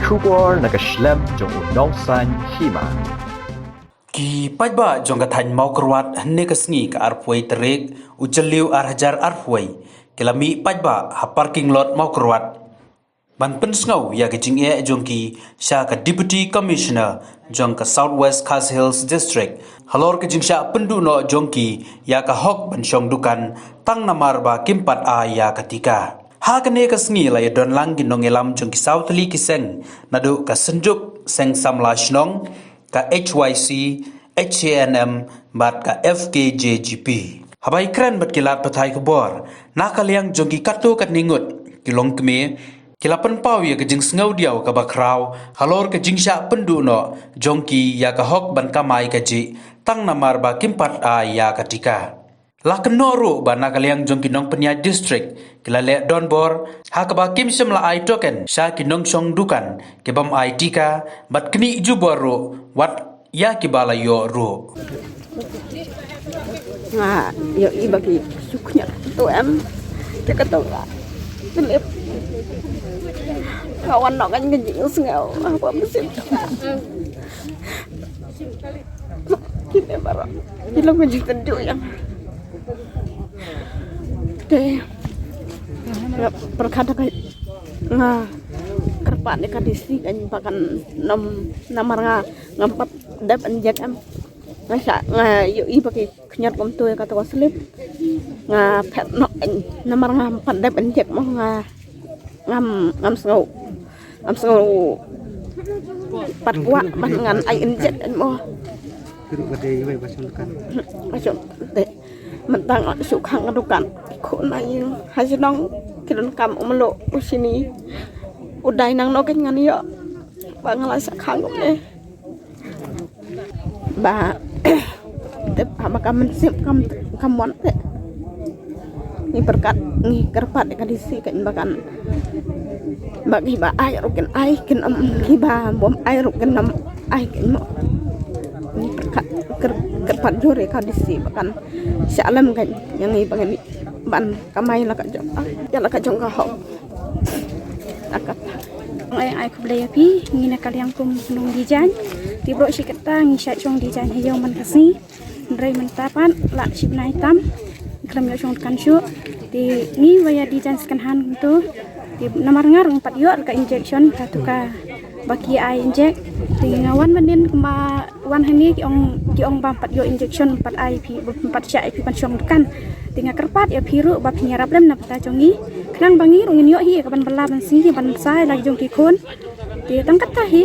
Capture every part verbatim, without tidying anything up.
Khubor na ka shlem jong u nongsan hima. Ki paidbah jong ka thaiñ Mawkyrwat hynne ka sngi ka arphew tarik u Jylliew ar hajar arphew ki la mih paidbah ha parking lot Mawkyrwat ban pynsngew ïa ka jingeh jong ki sha ka Deputy Commissioner jong ka South West Khasi Hills District halor ka jingshah pynduh noh jong ki ïa ka hok ban shong dukan tang namar ba kim pat ai ïa ka tika. Ha kane ka sngi la ïa don lang ki nongïalam jong ki saw tylli ki seng naduh ka Synjuk Seng Samla Shnong, ka H Y C, H A N M bad ka F K J G P. Haba ïakren bad ki lad pathai khubor na ka liang jong ki katto katne ngut ki longkmie, ki la pynpaw ïa ka jingsngewdiaw kaba khraw halor ka jingshah pynduh noh jong ki ïa ka hok ban kamai kajih tang namar ba kim pat ai ïa ka tika. La kynnoh ruh ba na ka liang jong ki nongpynïaid district ki la leh donbor ha kaba kim shym la ai token sha ki nongshong dukan ki bym ai tika bad knieh jubor ruh wat ïa kiba la ïoh ruh. Nga ïohi ba ki shu khñiot to em. Te ka to nga slip. Nga wan noh ka jingsngew ba mynsiem. Kine baroh ki long ka jingtynjuh ïa nga. Te nga pyrkhat ka, nga kyrpad ïa ka D C kan ba kan nym, namar nga ngam pat dep injek em. Nga shah, nga ïohi ba ki khñiot kumto ïa kato ka slip. Nga phet noh em, namar ngam pat dep injek mo, nga ngam, ngam sngew, ngam sngew pat kwah ban ngan ai injek em mo. Ki ruh ka dei iwei ba shong dukan. Ba shong te. Mynta nga shu khang ka dukan. Khun na ïing ha shnong ki donkam u mluh u shini. U dei nangno kein ngan ïoh ba nga la shah khang kumne. Ba tip haba ka mynsiem kam, kam wan te. Ngi pyrkhat, ngi kyrpad ïa ka D C kein ba kan, ba kiba ai ruh kin ai, kin ym, kiba bym ai ruh kin ym ai kein mo. Ngi pyrkhat, kyr-, kyrpad jur ïa ka D C ba kan shah lem kein ïa ngi ba ngin ban kamai la ka jong, ah, ïa la ka jong ka hok. Ai, ai khublei ïa phi, ngi na ka liang kum nongdijaiñ. Te baroh shi katta ngi shah shong dijaiñ ha ïew man ka sngi. Hynrei mynta pat la shi bnai tam khlem ïoh shong dukan shuh. Te ngi ba ïa dijaiñ second hand kumto. Te namar nga ruh ngam pat ïoh ka injection, kato kaba ki ai injek. Te nga wan mynnin kumba wan hangne ki ong, ki ong bym pat ïoh injection, bym pat ai phi, bym pat shah ai phi ban shong dukan. Te nga kyrpad ïa phi ruh ba phin ïarap lem na bynta jong ngi, khnang ba ngi ruh ngin ïoh hi ïa kaban bylla ban sngi ban sa ïa la ki jong ki khun. Te tang katta hi.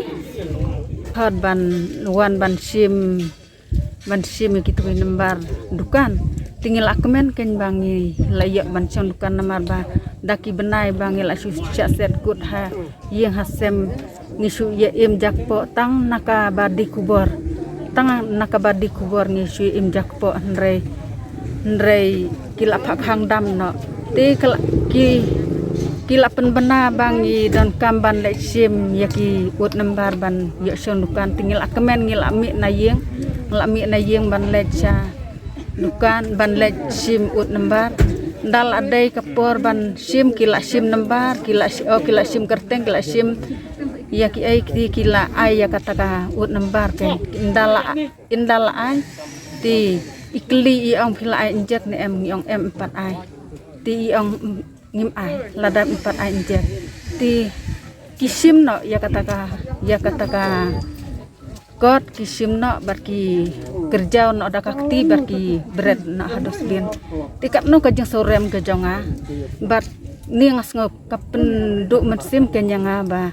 Hot ban wan ban shim, ban shim ïa kitu ki nambar dukan. Te ngi la kmen kein ba ngi la ïoh ban shong dukan namar ba da ki bnai ba ngi la shu shah set kut ha ïing ha sem, ngi shu ïa im jakpoh tang na kaba die khubor. Tang na kaba die khubor ngi shu im jakpoh, hynrei, hynrei ki la phah khang dam noh. Te ki la, ki, ki la pynbna ba ngi donkam ban leit shim ïa ki ud nambar ban ïoh shong dukan. Te ngi la kmen, ngi la mih na ïing, ngi la mih na ïing ban leit sha dukan ban leit shim ud nambar. Nda la dei ka por ban shim, ki la shim nambar, ki la shi-, oh, ki la shim kyrteng, ki la shim ïa kiei ki, ki la ai ïa kata ka ud nambar kein. Nda la, nda la ai. Te i kylli, i ong phi la ai injek ne em, ngi ong em, em pat ai. Te i ong, mm, ngim ai, lada ngim pat ai injek. Te ki shim noh ïa kata ka, ïa kata ka kot, ki shim noh bad ki kyrjaw noh da ka kti bad ki bret noh ha dustbin. Te katno ka jingsngewrem ka jong nga. Bad ni nga sngew ka pynduh mynsiem kein ïa nga ba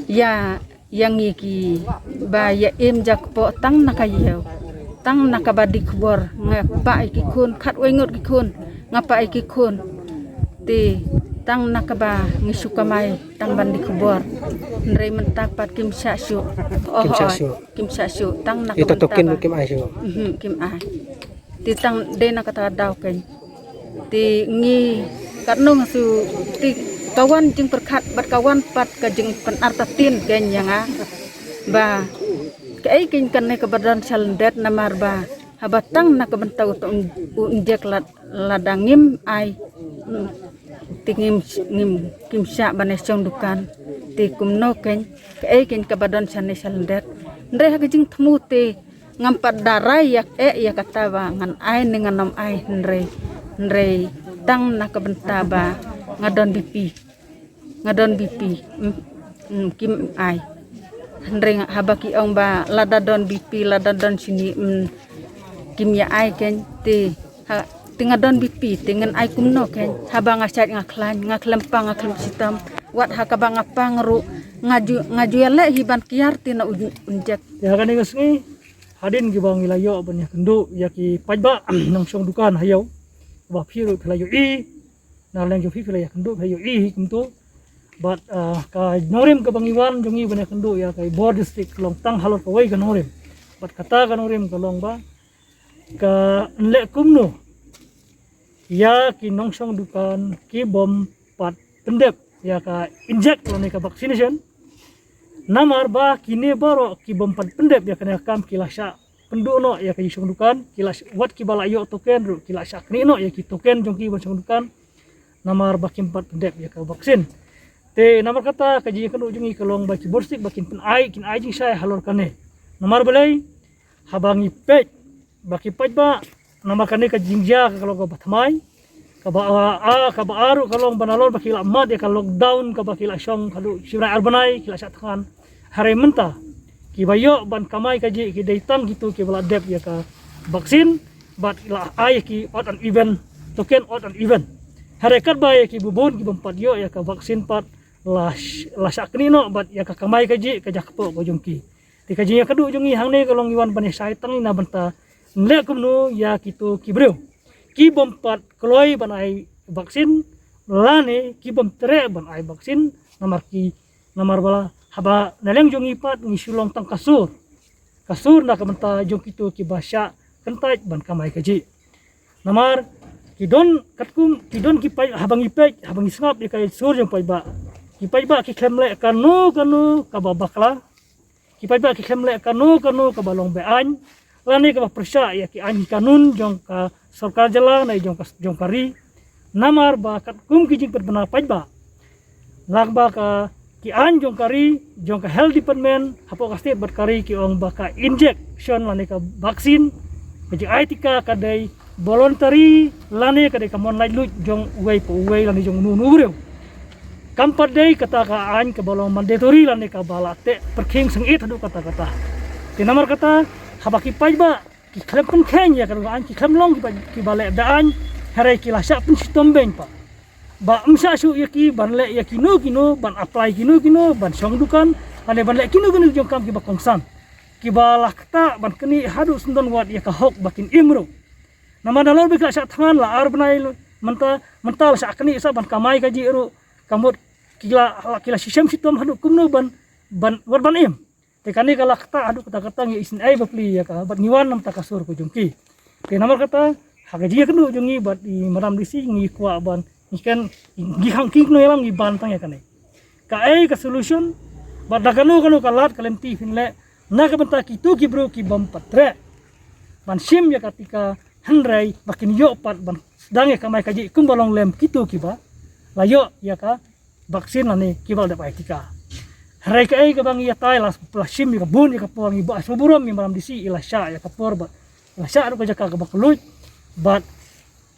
ïa ïa ngi kiba ïa im jakpoh tang na ka ïew, tang na kaba die khubor. Nga pah ïa ki khun, khatwei ngut ki khun nga pah ïa ki khun. Te tang na kaba ngi shu kamai tang ban die khubor. Hynrei mynta pat kim shah shuh. Oh, kim shah shuh, kim shah shuh. Tang na kaba, ito token kim ai shuh. Mhm, kim ai. Te tang dei na kata ka daw kein. Te ngi katno nga shu, te ka wan jingpyrkhat bad ka wan pat ka jingpynartatien kein ïa nga ba kaei kein kane kaba don shalyndet, namar ba haba tang na ka bynta u, u injek lad, lada ngim ai, te ngim, ngim, kim shah ban ïa shong dukan. Te kumno kein, kaei kein kaba don shane shalyndet. Hynrei ha ka jingthmu te ngam pat da rai ïa kaei ïa kata ba ngan ai ne ngan ym ai, hynrei, hynrei tang na ka bynta ba nga don B P. Nga don B P. Mm, mm, kim ai. Hynrei nga, haba ki ong ba lada don B P, lada don shini, mm, kim ïa ai kein te. Ha, te nga don B P, te ngan ai kumno kein. Haba nga shait nga khlaiñ, nga khlem pang, nga khlem shitom. Wat ha kaba nga pang ruh, nga ju, nga ju ïaleh hi ban kiar te na u, u injek. Te ha kane ka sngi, hadien kiba ngi la ïoh ban ïakynduh ïa ki paidbah nongshong dukan ha ïew, ba phi ruh phi la ïohi, na liang jong phi phi la ïakynduh, phi la ïohi hi kumto. Bad, ah, ka nongrim kaba ngi wan jong ngi ban ïakynduh ïa ka Ri Bhoi District ka long tang halor kawei ka nongrim. Bad kata ka nongrim ka long ba ka nleh kumno ïa ki nongshong dukan ki bym pat pyndep ïa ka injek lane ka vaccination. Namar ba kine baroh ki bym pat pyndep ïa kane ka kam ki la shah pynduh noh ïa ka jingshong dukan, ki la sh-, wat kiba la ïoh token ruh ki la shah knieh noh ïa ki token jong ki ban shong dukan. Namar ba kim pat pyndep ïa ka vaccine. Te namar kata ka jingïakynduh jong ngi ka long ba ki Bhoi District ba kin pyn-ai, kin ai jingshai halor kane. Namar balei, haba ngi peit ba ki paidbah, namar kane ka jingjia ka long kaba thymmai, kaba, ah, ah, kaba ar ruh ka long ba nalor ba ki la mad ïa ka lockdown kaba ki la shong haduh shi bnai ar bnai ki la shah thngan. Hynrei mynta kiba ïoh ban kamai kajih ki dei tang kito kiba la dep ïa ka vaccine, bad la ai ki odd and even, token odd and even. Hynrei katba ïa ki bun ki bym pat ïoh ïa ka vaccine pat la sh-, la shah knieh noh bad ïa ka kamai kajih ka jaka poh ka jong ki. Te ka jingïakynduh jong ngi hangne ka long ngi wan ban ïashai tang na bynta nleh kumno ïa kito ki briew ki bym pat kloi ban ai vaccine lane ki bym treh ban ai vaccine, namar ki, namar ba la haba na liang jong ngi pat ngi shu long tang ka sur. Ka sur na ka bynta jong kito kiba shah kyntait ban kamai kajih. Namar ki don katkum, ki don ki paid, haba ngi peit, haba ngi sngap ïa ka sur jong paidbah, ki paidbah ki khlem leh kano kano kaba bakla. Ki paidbah ki khlem leh kano kano kaba long beaiñ lane kaba pyrshah ïa ki aiñ ki kanun jong ka sorkar jylla ne jong ka, jong ka ri. Namar ba katkum ki jingpynbna paidbah, lang ba ka ki aiñ jong ka ri, jong ka health department hapoh ka state bad ka ri ki ong ba ka injection lane ka vaccine, ka jingai tika ka dei voluntary lane ka dei ka mon laitluid jong uwei pa uwei lane jong uno uno u briew. Kam pat dei kata ka aiñ kaba long mandatory lane kaba la teh pyrkhing sngewsih haduh katta katta. Te namar kata, haba ki paidbah ki khlem pynkheiñ ïa ka aiñ, ki khlem long kiba, kiba leh beaiñ, hynrei ki la shah pynshitom beiñ pat. Ba ym shah shuh ïa ki ban leh ïa kino kino, ban apply kino kino, ban shong dukan, lane ban leh kino kino jong kam kiba kongsan, kiba la ktah ban knieh haduh sngewdon wat ïa ka hok ba kin im ruh. Namar nalor ba ki la shah thngan la ar bnai mynta, mynta la shah knieh sa ban kamai kajih ruh, ka mut ki la, ki la shishem shitom haduh kumno ban, ban, wat ban im. Te kane ka la ktah haduh katta katta, ngi isynei bapli ïa ka, bad ngi wan namar ka sur ka jong ki. Te namar kata, ha ka jingïakynduh jong ngi bad i Madam D C ngi kwah ban, ngi khein, ngi khang, ngi kynnoh ïalam, ngi ban tang ïa kane. Kaei ka solution, bad da kano kano ka lad ka lynti phin leh na ka bynta kito ki briew ki bym pat treh ban shim ïa ka tika, hynrei ba kin ïoh pat ban sdang ïa ka kamai kajih kumba long lem kito kiba la ïoh ïa ka vaccine lane kiba la dep ai tika. Hynrei kaei kaba ngi ïatai, la, la shim ïa ka bun ïa ka por, ngi ba sngewburom ïa i Madam D C i la shah ïa ka por bad i la shah ruh ka jaka kaba kylluid, bad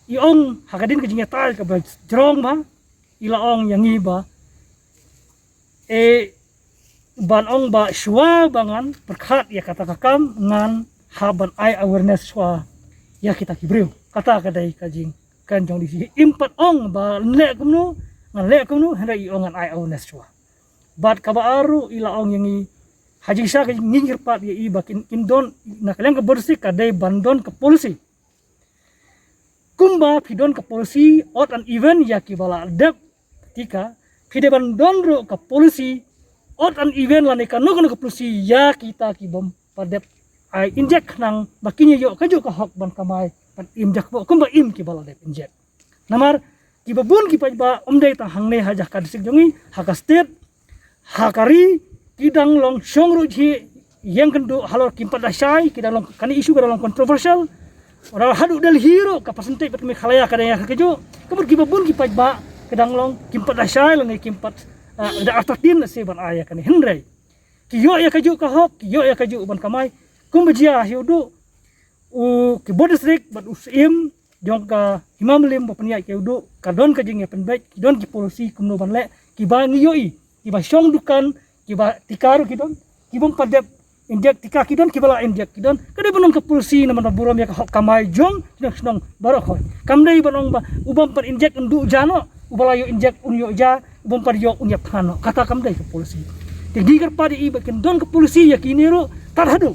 i ong ha ka dien ka jingïatai kaba jrong ba i la ong ïa ngi ba, e, ban ong ba shuwa ba ngan pyrkhat ïa kata ka kam, ngan hap ban ai awareness shuwa ïa kita ki briew. Kata ka dei ka jingkren jong i. Im pat ong ba ngan leh kumno, ngan leh kumno, hynrei i ong ngan ai awareness shuwa. Bad kaba ar ruh i la ong ïa ngi, ha jingshisha ka jingkyrpad ïa i ba kin, kin don, na ka liang ka Bhoi District ka dei ban don ka policy. Kumba phi don ka policy odd and even ïa kiba la dep tika, phi dei ban don ruh ka policy odd and even lane kano kano ka policy ïa kita ki bym pat dep ai injek, khnang ba kin ïoh kajuh ka hok ban kamai ban im jakpoh kumba im kiba la dep injek. Namar kiba bun ki paidbah, ym dei tang hangne ha jaka district jong ngi, ha ka state, ha ka ri, ki dang long shong ruh jhieh, ïeng kynduh halor, kim pat da shai, ki dang long, kane issue ka dang long controversial. Ora haduh Delhi ruh ka percentage bad ka Meghalaya ka dang ïa ka kajuh. Ka mut kiba bun ki paidbah ki dang long kim pat da shai lane kim pat Ah, da artatien se ban ai ïa kane, hynrei ki ïoh ïa kajuh ka hok, ki ïoh ïa kajuh ban kamai. Kumba jia hi u duh u ki bor district bad u syiem jong ka Hima Mylliem ba pynïaid ki u duh, ka don ka jingïapynbeit, ki don ki policy kumno ban leh, kiba ngi ïohi, kiba shong dukan, kiba tika ruh ki don, ki bym pat dep injek tika ki don, kiba la injek ki don. Ka dei ban long ka policy namar ba burom ïa ka hok kamai jong ki nong shnong baroh khoit. Kam dei ban ong ba u bym pat injek un duh ja noh, uba la ïoh injek un ïoh ja, u bym pat ïoh un ïap thngan noh. Kata kam dei ka policy. Te ngi kyrpad ïa i ba kin don ka policy ïa kine ruh, tad haduh,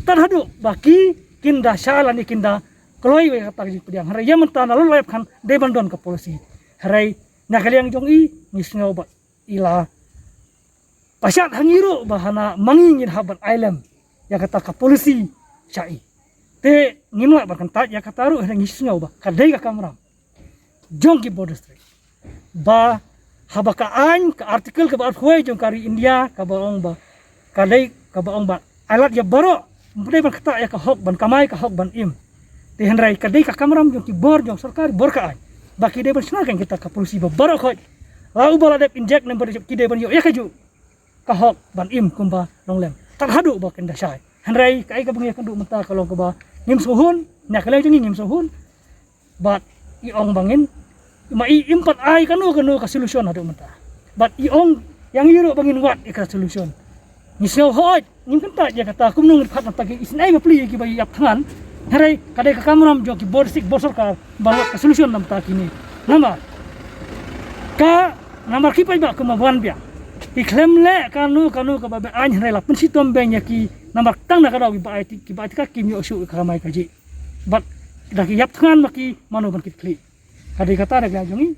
tad haduh ba ki kin da shah lane kin da kloi ïa kata ka jingpdiang. Hynrei ïa mynta nalor la ïap thngan dei ban don ka policy. Hynrei na ka liang jong i, ngi sngew ba i la pynshad ha ngi ruh ba hana ma ngi ngin hap ban ai lem ïa kata ka policy sha i. Te ngim lah ban kyntait ïa kata ruh, hynrei ngi sngew ba ka dei ka kamram jong ki bor district ba haba ka aiñ, ka article kaba arphew wei jong ka ri India kaba ong ba ka dei, kaba ong ba ai lad ïa baroh, ym dei ban ktah ïa ka hok ban kamai, ka hok ban im. Te hynrei ka dei ka kamram jong ki bor jong sorkar, bor ka aiñ, ba ki dei ban shna ïa kita ka policy ba baroh khoit, la uba la dep injek ne ym pat dep, ki dei ban ïoh ïa kajuh ka hok ban im kumba long lem, tad haduh ba kin da shai. Hynrei kaei kaba ngi ïakynduh mynta ka long kaba ngim sngewhun, na ka liang jong ngi ngim sngewhun. Bad i ong ba ngin, ma i im pat ai kano kano ka solution haduh mynta. Bad i ong ïa ngi ruh ba ngin wad ïa ka solution. Ngi sngew hooid, ngim kyntait ïa kata, kumno ngin phah na ta ki isynei bapli ïa kiba ïap thngan. Hynrei ka dei ka kamram jong ki bor sik bor sorkar ban wad ka solution na bynta kine. Namar ka, namar ki paidbah kumba wan biang, ki khlem leh kano kano kaba be aiñ, hynrei la pynshitom beiñ ïa ki. Namar tang na ka daw kiba ai ti, kiba ai tika kim ïoh shuh ka kamai kajih. Bad da ki ïap thngan ma ki, mano ban kit khlieh? Ka dei kata da ka jong ngi.